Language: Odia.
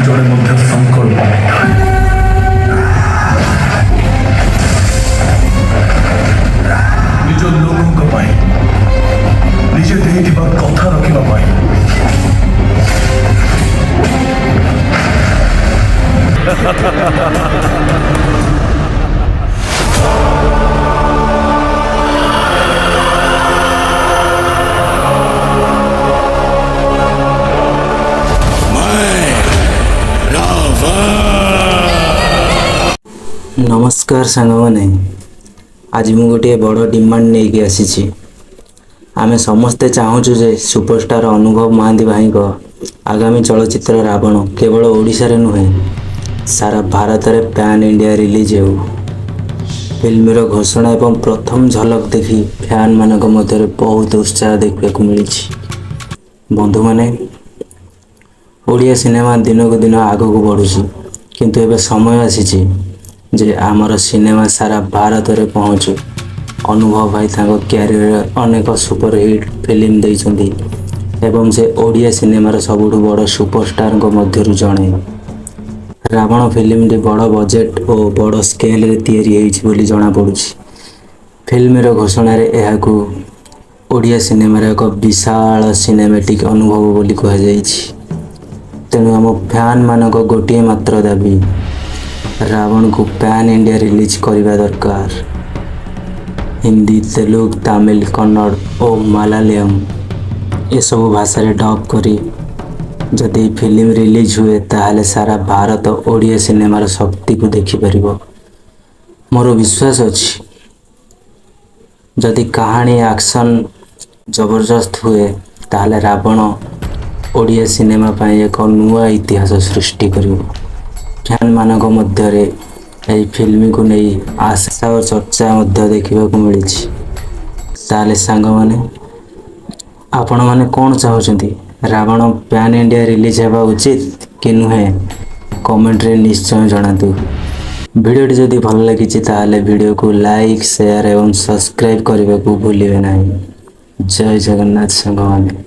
ଜଣେ ମଧ୍ୟ ସଂକଳ୍ପ ନେଇଥାଏ। ନିଜ ଲୋକଙ୍କ ପାଇଁ ନିଜେ ଦେଇଥିବା କଥା ରଖିବା ପାଇଁ। ନମସ୍କାର ସାଙ୍ଗମାନେ, ଆଜି ମୁଁ ଗୋଟିଏ ବଡ଼ ଡିମାଣ୍ଡ ନେଇକି ଆସିଛି। ଆମେ ସମସ୍ତେ ଚାହୁଁଛୁ ଯେ ସୁପରଷ୍ଟାର ଅନୁଭବ ମହାନ୍ତି ଭାଇଙ୍କ ଆଗାମୀ ଚଳଚ୍ଚିତ୍ର ରାବଣ କେବଳ ଓଡ଼ିଶାରେ ନୁହେଁ, ସାରା ଭାରତରେ ପ୍ୟାନ୍ ଇଣ୍ଡିଆ ରିଲିଜ୍ ହେଉ। ଫିଲ୍ମର ଘୋଷଣା ଏବଂ ପ୍ରଥମ ଝଲକ ଦେଖି ଫ୍ୟାନ୍ମାନଙ୍କ ମଧ୍ୟରେ ବହୁତ ଉତ୍ସାହ ଦେଖିବାକୁ ମିଳିଛି। ବନ୍ଧୁମାନେ, ଓଡ଼ିଆ ସିନେମା ଦିନକୁ ଦିନ ଆଗକୁ ବଢ଼ୁଛି, କିନ୍ତୁ ଏବେ ସମୟ ଆସିଛି ଯେ ଆମର ସିନେମା ସାରା ଭାରତରେ ପହଞ୍ଚୁ। ଅନୁଭବ ଭାଇ ତାଙ୍କ କ୍ୟାରିୟରରେ ଅନେକ ସୁପରହିଟ୍ ଫିଲ୍ମ ଦେଇଛନ୍ତି ଏବଂ ସେ ଓଡ଼ିଆ ସିନେମାର ସବୁଠୁ ବଡ଼ ସୁପରଷ୍ଟାରଙ୍କ ମଧ୍ୟରୁ ଜଣେ। ରାବଣ ଫିଲ୍ମଟି ବଡ଼ ବଜେଟ୍ ଓ ବଡ଼ ସ୍କେଲରେ ତିଆରି ହେଇଛି ବୋଲି ଜଣାପଡ଼ୁଛି। ଫିଲ୍ମର ଘୋଷଣାରେ ଏହାକୁ ଓଡ଼ିଆ ସିନେମାର ଏକ ବିଶାଳ ସିନେମେଟିକ୍ ଅନୁଭବ ବୋଲି କୁହାଯାଇଛି। ତେଣୁ ଆମ ଫ୍ୟାନ୍ମାନଙ୍କ ଗୋଟିଏ ମାତ୍ର ଦାବି, ରାବଣକୁ ପ୍ୟାନ୍ ଇଣ୍ଡିଆ ରିଲିଜ୍ କରିବା ଦରକାର। ହିନ୍ଦୀ, ତେଲୁଗୁ, ତାମିଲ, କନ୍ନଡ଼ ଓ ମାଲାୟାଲମ ଏସବୁ ଭାଷାରେ ଡବ୍ କରି ଯଦି ଏହି ଫିଲ୍ମ ରିଲିଜ୍ ହୁଏ, ତାହେଲେ ସାରା ଭାରତ ଓଡ଼ିଆ ସିନେମାର ଶକ୍ତିକୁ ଦେଖିପାରିବ। ମୋର ବିଶ୍ୱାସ ଅଛି, ଯଦି କାହାଣୀ, ଆକ୍ସନ୍ ଜବରଦସ୍ତ ହୁଏ, ତାହେଲେ ରାବଣ ଓଡ଼ିଆ ସିନେମା ପାଇଁ ଏକ ନୂଆ ଇତିହାସ ସୃଷ୍ଟି କରିବ। ଫ୍ୟାନ୍ମାନଙ୍କ ମଧ୍ୟରେ ଏହି ଫିଲ୍ମକୁ ନେଇ ଆଶା ଓ ଚର୍ଚ୍ଚା ମଧ୍ୟ ଦେଖିବାକୁ ମିଳିଛି। ତାହେଲେ ସାଙ୍ଗମାନେ, ଆପଣମାନେ କ'ଣ ଚାହୁଁଛନ୍ତି? ରାବଣ ପ୍ୟାନ୍ ଇଣ୍ଡିଆ ରିଲିଜ୍ ହେବା ଉଚିତ କି ନୁହେଁ? କମେଣ୍ଟରେ ନିଶ୍ଚୟ ଜଣାନ୍ତୁ। ଭିଡ଼ିଓଟି ଯଦି ଭଲ ଲାଗିଛି, ତାହେଲେ ଭିଡ଼ିଓକୁ ଲାଇକ୍, ସେୟାର ଏବଂ ସବସ୍କ୍ରାଇବ୍ କରିବାକୁ ଭୁଲିବେ ନାହିଁ। ଜୟ ଜଗନ୍ନାଥ ସାଙ୍ଗମାନେ।